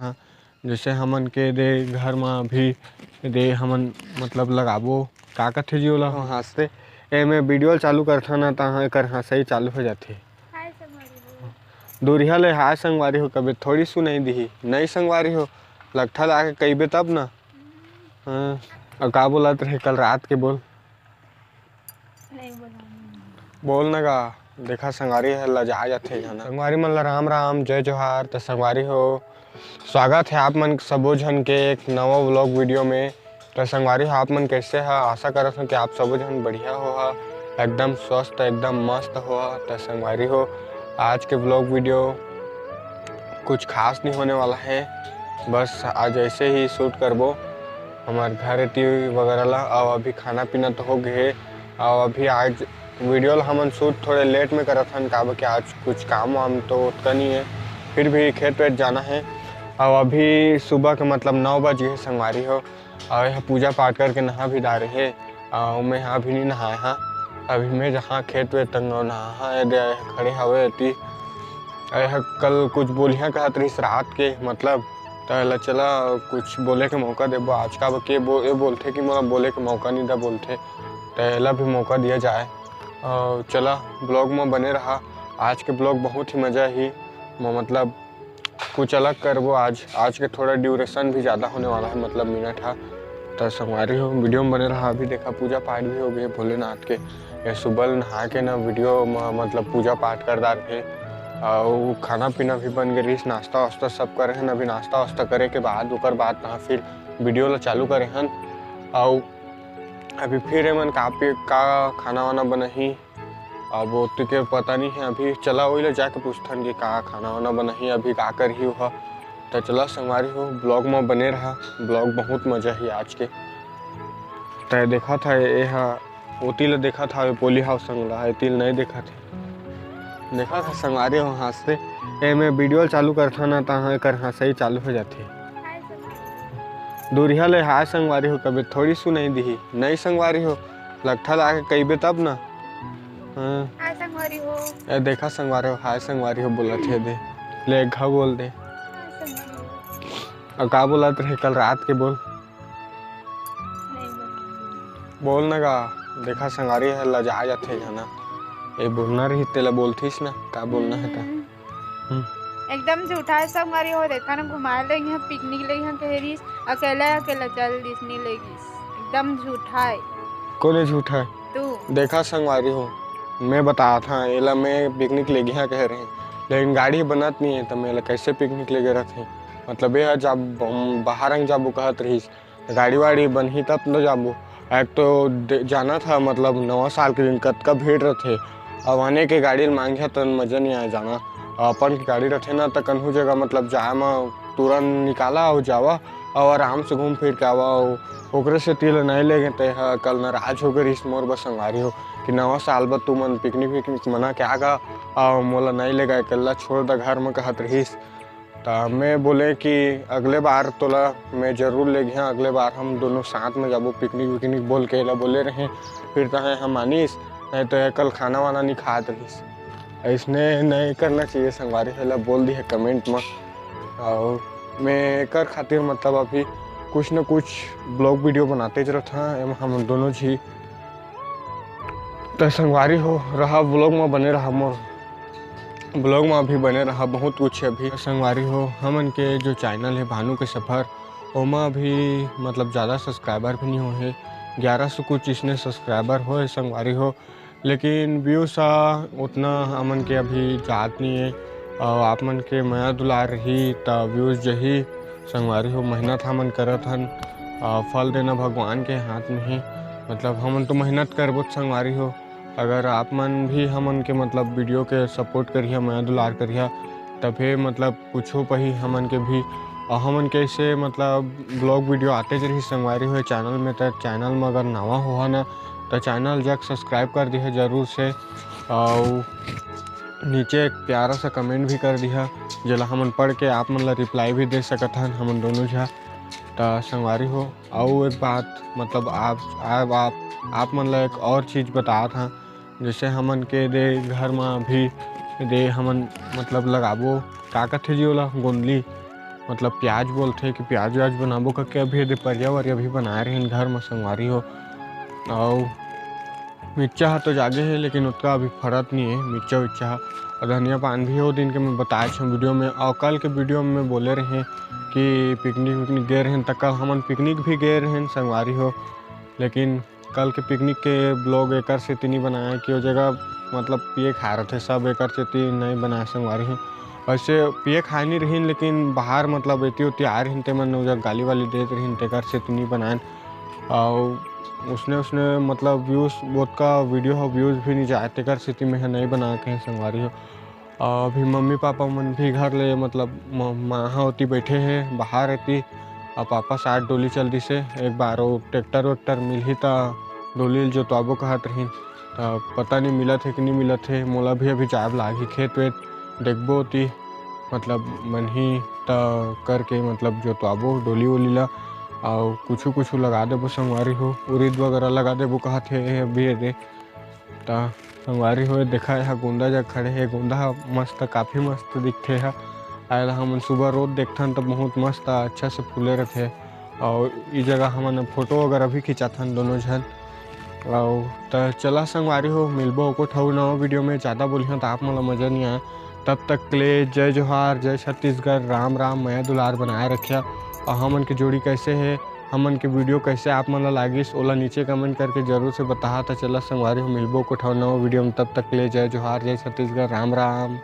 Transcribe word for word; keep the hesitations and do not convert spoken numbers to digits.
हाँ, जैसे हमन के दे घर म अभी दे हमन मतलब लगाबो, का कथे जी ओला? हाँ, हाँसते। एमे वीडियो चालू करथन ना, तहाँ एकर हाँसई चालू हो जाथे। हाय संगवारी हो। दूरिहा ले हाय संगवारी हो, कबे थोड़ी सुनाई दिही। नहीं संगवारी हो, लगथा लाके कहिबे तब ना। हाँ, अउ का बोलत रहे कल रात के, बोल। नहीं बोला। बोल न गा, देखा संगवारी ह लजा जाथे जाना। संगवारी मन ला राम राम, जय जोहार। त संगवारी हो, स्वागत है आप मन सबो झन के एक नवा व्लॉग वीडियो में। त संगवारी हो, आप मन कैसे ह? आशा करत हूँ कि आप सबो झन बढ़िया हो ह, एकदम स्वस्थ, एकदम मस्त हो ह। त संगवारी हो, आज के व्लॉग वीडियो कुछ खास नहीं होने वाला है, बस आज ऐसे ही शूट करबो हमार घर एती वगैरह ला। अउ अभी खाना पीना तो हो गए है, अउ अभी आज वीडियो ला हमन शूट थोड़े लेट में करत हन, काबर कि आज कुछ काम वाम तो ओतका नहीं है, फिर भी खेत वेत जाना है। अउ अभी सुबह के मतलब नौ बज गए संगवारी हो, अउ यह पूजा पाठ करके नहा भी डारे है। अउ मैं हा अभी नहीं नहाए हा, अभी मैं जहाँ खेत वेत तंग नहा हा, ए दे खड़े हवे एती। अउ यह कल कुछ बोलिया कहत रहिस रात के, मतलब त एला चला कुछ बोले के मौका देबो। आज का के बो-, ये बोलथे कि मोला बोले के मौका नहीं दा बोलथे, त एला भी मौका दिया जाए। अउ चला, ब्लॉग में बने रहा। आज के ब्लॉग बहुत ही मजा ही, म-, मतलब कुछ अलग करबो आज। आज के थोड़ा ड्यूरेशन भी ज़्यादा होने वाला है, मतलब मिनट हा। त संगवारी हो, वीडियो में बने रहा। अभी देखा पूजा पाठ भी हो गए भोलेनाथ के। ये सुबह नहा के ना वीडियो म-, मतलब पूजा पाठ कर डार के, अउ खाना पीना भी बन गए रहिस, नाश्ता वास्ता सब करे हन। अभी नाश्ता वास्ता करे के बाद ओकर बाद ना फिर वीडियो ला चालू करे हन। अउ अभी फिर एमन का पे-, का खाना वाना बनाही, अब ओती के पता नहीं है। अभी चला वही ला जाके पूछथन कि का खाना वाना बनाही, अभी का करही ओहा। त चला संगवारी हो, ब्लॉग में बने रहा, ब्लॉग बहुत मजा ही आज के। तय देखा था ये हा ओती ल देखत हावे, पोली हाव संग ला, एती ल नइ देखत हे। देखत हा संगवारी हो हाँसथे, एमे वीडियो चालू करथन ना, तहाँ एकर हाँसई चालू हो जाथे। दूरिहा ले हाय संगवारी हो, कबे थोड़ी सुनाई दिही। नइ संगवारी हो, लगथा लाके कहिबे तब ना। हाँ। हाय संगवारी हो। ए, देखा संगवारी हो, हाय संगवारी हो बोलत हे दे। ले एक घाव बोल दे। हाय संगवारी हो। अउ का बोलत रहे कल रात के, बोल। नहीं बोला। बोल न गा, देखा संगवारी ह लजा जाथे जाना। ए बोलना रही तेला बोलथीस ना, का बोलना हे त। हम्म। हम्म। एकदम झूठा हे संगवारी हो, देखा ना घुमाए ले यहाँ पिकनिक ले यहाँ कहे रहीस, अकेला अकेला चल दिस, नहीं ले गिस। एकदम झूठा हे। कोने झूठा हे? तू। देखा संगवारी हो, मैं बतात हा, एला मैं पिकनिक ले गया कहे रहे, लेकिन गाड़ी बनत नहीं है, त मैं एला कैसे पिकनिक ले गे रहते? मतलब, ये ह जब हम बाहर अंग जाबो कहत रहीस, गाड़ी वाड़ी बनही तब न जाबो। एक तो दे-, जानत हा, मतलब, नवा साल के दिन कतका भीड़ रथे। अब आने के गाड़ी ल मांगे त मजा नहीं आए जाना। अपन के गाड़ी रथे ना, त कन्हू जगह, मतलब, जाए म तुरंत निकाला अउ जावा, अउ आराम से घूम फिर के आवा। अउ ओकरे सेती ल नहीं लेगे, ते ह कल नाराज हो गए रहिस मोर बर संगवारी हो, कि नवा साल बर तुमन पिकनिक विकनिक मना के आ गा, अउ मोला नहीं लेगा, अकेला छोड़ दा घर म कहत रहिस। त मैं बोले कि अगले बार तोला मैं जरूर ले गया, अगले बार हम दोनों साथ में जाबो पिकनिक विकनिक बोल के एला बोले रहे, फिर तहे हम मानिस, नहीं तो ये कल खाना वाना नहीं खात रहिस। ऐसने नहीं करना चाहिए संगवारी, एला बोल दी है कमेंट में। और मैं एकर खातिर मतलब अभी कुछ न कुछ ब्लॉग वीडियो बनाते ज रहता, एम हम दोनों जी। त संगवारी हो, रहा ब्लॉग में बने रहा, मोर ब्लॉग में अभी बने रहा, बहुत कुछ है अभी। संगवारी हो, हमन के जो चैनल है भानु के सफर, ओमा अभी मतलब ज़्यादा सब्सक्राइबर भी नहीं हो है, ग्यारह सौ कुछ इसने सब्सक्राइबर हो है संगवारी हो, लेकिन व्यूज हा उतना हमन के अभी जात नहीं है। और आप मन के मया दुलार रही त व्यूज जही संगवारी हो, मेहनत हमन करत हन, अ, फल देना भगवान के हाथ में हे। मतलब, हमन तो मेहनत करबो त संगवारी हो, अगर आप मन भी हमन के, मतलब, वीडियो के सपोर्ट करिहा, मया दुलार करिहा, तभे, मतलब, कुछो पही हमन के भी, अउ हमन के ऐसे, मतलब, ब्लॉग वीडियो आते ज रही संगवारी हो चैनल में। त चैनल में अगर नवा होहा ना, त चैनल जाके सब्सक्राइब कर दिहा जरूर से, अउ नीचे एक प्यारा सा कमेंट भी कर दिहा, जेला हमन पढ़ के आप मन ला रिप्लाई भी दे सकत हन हमन दोनों झा। त संगवारी हो, अउ एक बात, मतलब, आप, आप, आप, आप मन ला एक और चीज़ बतात हन, जैसे हमन के दे घर म अभी दे हमन, मतलब, लगाबो, का कथे जी ओला, गोंदली। मतलब प्याज बोलथे कि प्याज व्याज बनाबो करके अभी एदे परिया वरिया भी बनाए रहेन घर म संगवारी हो। अउ मिर्चा ह तो जागे हे, लेकिन ओतका अभी फरत नहीं है मिर्चा विर्चा ह। अउ धनिया पान भी ओ दिन के मैं बताए छे वीडियो में, अउ कल के वीडियो में मैं बोले रहे कि पिकनिक विकनिक गए रहेन, त कल हमन पिकनिक भी गए रहेन संगवारी हो। लेकिन कल के पिकनिक के ब्लॉग एकर सेती नहीं बनाए कि ओ जगह मतलब पिए खाए रथे सब, एकर सेती नहीं बनाए संगवारी हो। वैसे पिए खाए नहीं रहीन, लेकिन बाहर मतलब एती ओती आए रहीन, ते मन ओ जगह गाली वाली देत रहीन, तेकर सेती नहीं बनाएन। अउ उसने उसने मतलब व्यूज, ओतका वीडियो ह व्यूज भी नहीं जाए, तेकर सेती मैं ह नहीं बना के संगवारी हो। अउ अभी मम्मी पापा मन भी घर ले मतलब म-, माँ ह ओती बैठे हे बाहर एती, अउ पापा साथ डोली चल दिसे। एक बार वो ट्रैक्टर वैक्टर मिलही त डोली ल जोतवाबो कहत रहीन, त पता नहीं मिलत हे कि नहीं मिलत हे। मोला भी अभी जाब लागही खेत वेत, देखबो ओती मतलब मनही त करके मतलब जोतवाबो डोली वोली ला, अउ कुछु कुछु लगा देबो संगवारी हो, उरीद वगैरह लगा देबो कहत हे अभी एदे। त संगवारी हो देखा, यहाँ गोंदा जग खड़े हे, गोंदा ह मस्त, काफ़ी मस्त दिखथे ह। आए ला हमन सुबह रोज देखथन त बहुत मस्त अच्छा से फूले रथे। अउ ई जगह हमन फोटो वगैरह भी खिंचाथन दोनों झन। अउ त चला संगवारी हो, मिलबो एको ठऊ नवा वीडियो में। ज़्यादा बोलिहन त आप मन ला मज़ा नहीं आए। तब तक के लिए जय जोहार, जय छत्तीसगढ़, राम राम, मया दुलार बनाए रखिया। अउ हमन के जोड़ी कैसे हे, हमन के वीडियो कैसे आप मन ला लागिस, ओला नीचे कमेंट करके जरूर से बताहा। त चला संगवारी हो, मिलबो एको ठऊ नवा वीडियो में। तब तक के लिए जय जोहार, जय छत्तीसगढ़, राम राम।